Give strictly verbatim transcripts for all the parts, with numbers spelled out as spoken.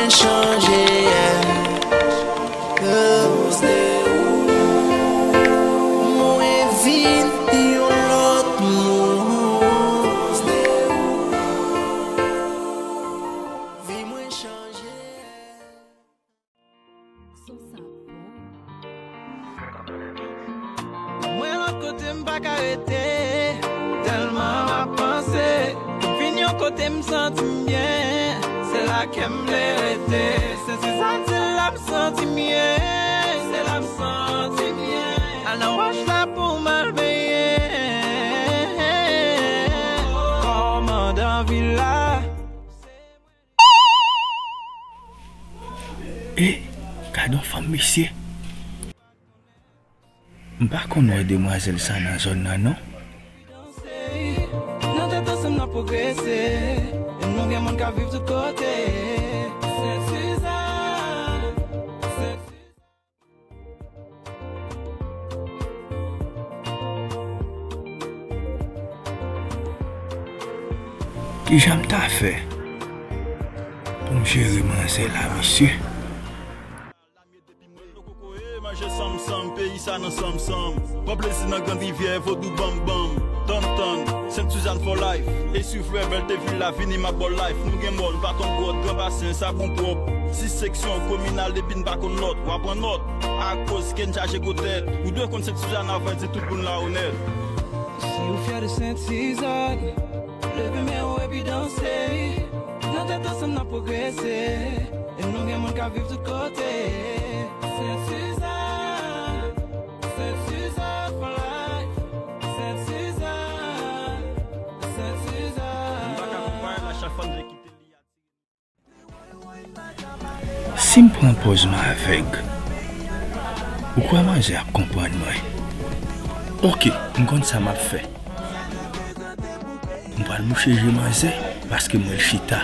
Chanje, yeah. Mwen vin yon lòt moun. Vi mwen chanje. Son sa bon. Mwen lòt kote m pa ka rete, tèlman m ap panse. Vin yon kote m santi m byen, se la kè m vle rete. Sent Sizàn se la m santi m ye, se la m santi m ye. Al nan wòch la pou m al benyen. Kòmandan vil la. E, gad yon fanm, mesye. M pa konn wè demwazèl sa nan zòn nan, non. Nan tèt ansanm n ap pwogrese. E nou gen moun k ap viv tout kote. Sent Sizàn, Sent Sizàn. Kijan m ta fè pou m jere manzè la, mesye? Manje sanm sanm, peyi sa nan sanm sanm. Pran plezi nan Grand Rivyè, vodou banm banm. Tann tann, Sent Sizàn for life. E swiv Rebel te vil la, vini m ap ba w life. Nou gen mò, nou pa tann gwòt, Gran Basen, sa bon pwòp. Sis seksyon kominal, depi n pa konn lòt, w a pran nòt. Akoz ke n chaje gwo tèt. Ou dwe konn Sent Sizàn avan di tout moun la onèt. Si ou fyè de Sent Sizàn, leve men w epi danse. Nan tèt ansanm n ap pwogrese. E nou gen moun k ap viv tout kote. Sent Sizàn, Sent Sizàn for life. Sent Sizàn, Sent Sizàn. M pa ka konpare la, chak fwa m vle kite li a. Si m pran pòz m avèg, ou kwè manzè ap konprann mwen? Oke, m konn sa m ap fè. M pral bouche je manzè paske m wè l chita.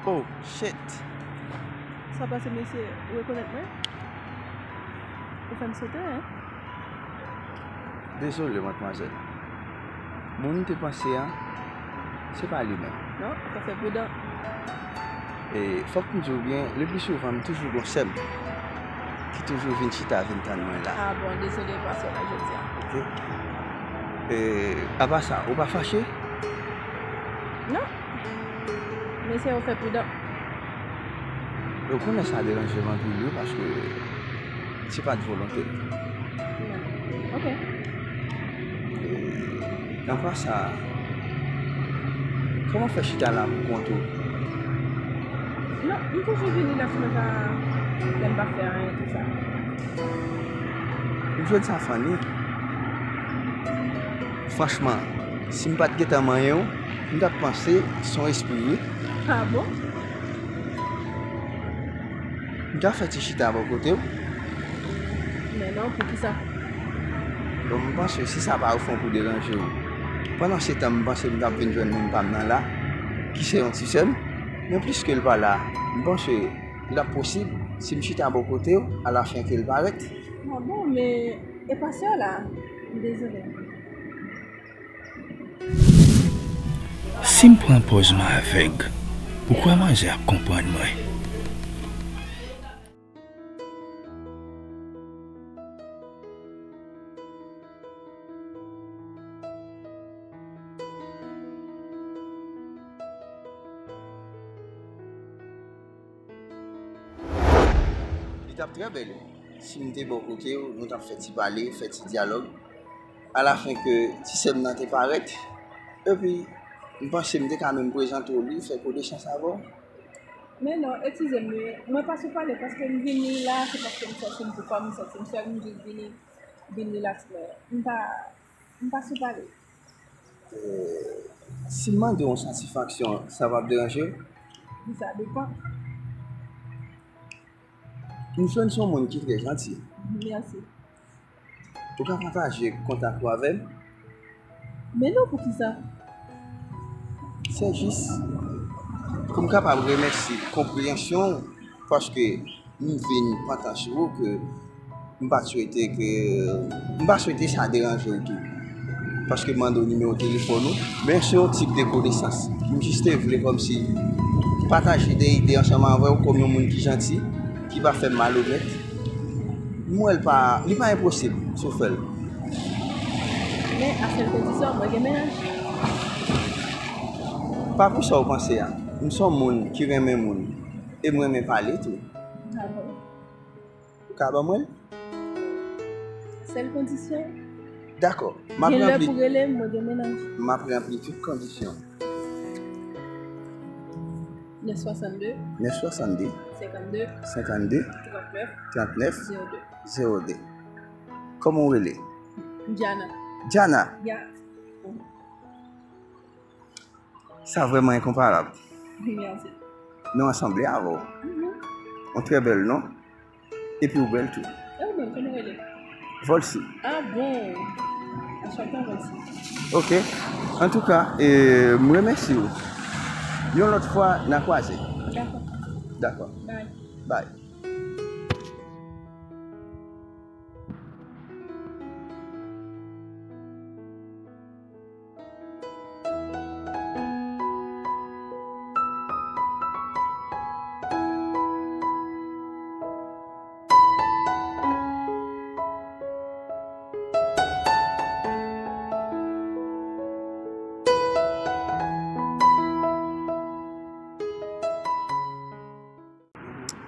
Oh, shit. Sa pase, mesye? Ou rekonèt mwen? Ou fè m sote, en? Dezole, madmwazèl. Moun m te panse a, se pa li menm. Non, fò fè pridan. E fòk m di w byen, le pli souvan, m toujou gon sè m ki toujou vin chita, vin tann mwen la. Ah bon, dezole paske w la jodi a. Oke. E, apa sa, ou pa fache? Non. Men se ou fè pridan. Ou konnen sa deranje m anpil, wi, paske se pa t volonte l. Oke. E, apa sa, kòman w fè chita la pou kont ou? Non, m toujou vini lè m pa, lè m pa fè anyen, tou sa. Ou jwenn sa funny? Franchman, si m pa t gentan manyen w, m t ap panse se yon espri, wi. Ah bon? M ta fè ti chita bò kote w. Men non, poukisa? Bon, m panse si sa pa ofan pou deranje w. Pandan se tan, m panse m t ap vin jwenn moun pa m nan la, ki se yon ti sè m. Men pliske l pa la, m panse l ap posib si m chita bò kote w, alafen ke l parèt. Ah bon, men e pastè la? M dezole. Si m pran pòz m avèg, ou kwè manzè ap konprann mwen? Li t ap trè bèl. Si m te bò kote w, nou t ap fè ti pale, fè ti dyalòg. Alafen ke ti sè m nan te parèt, epi m panse m te ka menm prezante w li, fè konesans avè w. Men non, eskize m wi, mwen pa sou pale paske m vini la, se paske m santi m pou kò m, m santi m sèl, m jis vini, vin relax, men m pa, m pa sou pale. Eh, si m mande w yon satisfaksyon, sa p ap deranje w? Sa depann. M jwenn se yon moun ki trè janti. Mèsi. Ou ka pataje kontak ou avè m? Men non, poukisa? Se jis pou m kapab remèsye konpreyansyon w, paske m vin pantan sou ou ke m pa t swete ke, m pa swete sa deranje w tou. Paske m mande w nimewo telefòn ou, men se yon tip de konesans. M jis te vle kòmsi pataje de ide ansanm avè w kòm yon moun ki janti, ki pa fè m malonèt. M wè l pa, li pa enposib si w fè l. Men a sèl kondisyon, mwen gen mennaj. Pa pou sa w panse a. M se yon moun ki renmen moun. E m renmen pale tou. Dakò. Ou ka ban mwen l? Sèl kondisyon? Dakò. M ap gen lè ranpli, pou rele m, mwen gen mennaj. M ap ranpli tout kondisyon. Nèf swasannde. Nèf swasannde. Senkannde. Senkannde. Trannèf. Trannèf. Zewo de. Zewo de. Kòman w rele? Diana. Diana? Ya. Sa vrèman enkonparab. Mèsi. Non an sanble avè w. Mhm. Yon trè bèl non. Epi w bèl tou. E ou menm, kòman w rele? Volcy. Ah bon. Anchante, Volcy. Ok. Antouka, e, m remèsye w. Yon lòt fwa, n a kwaze. Dakò. Dakò. Bye. Bye.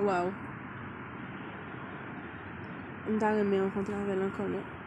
Waw. M ta renmen rankontre avè l ankò, non.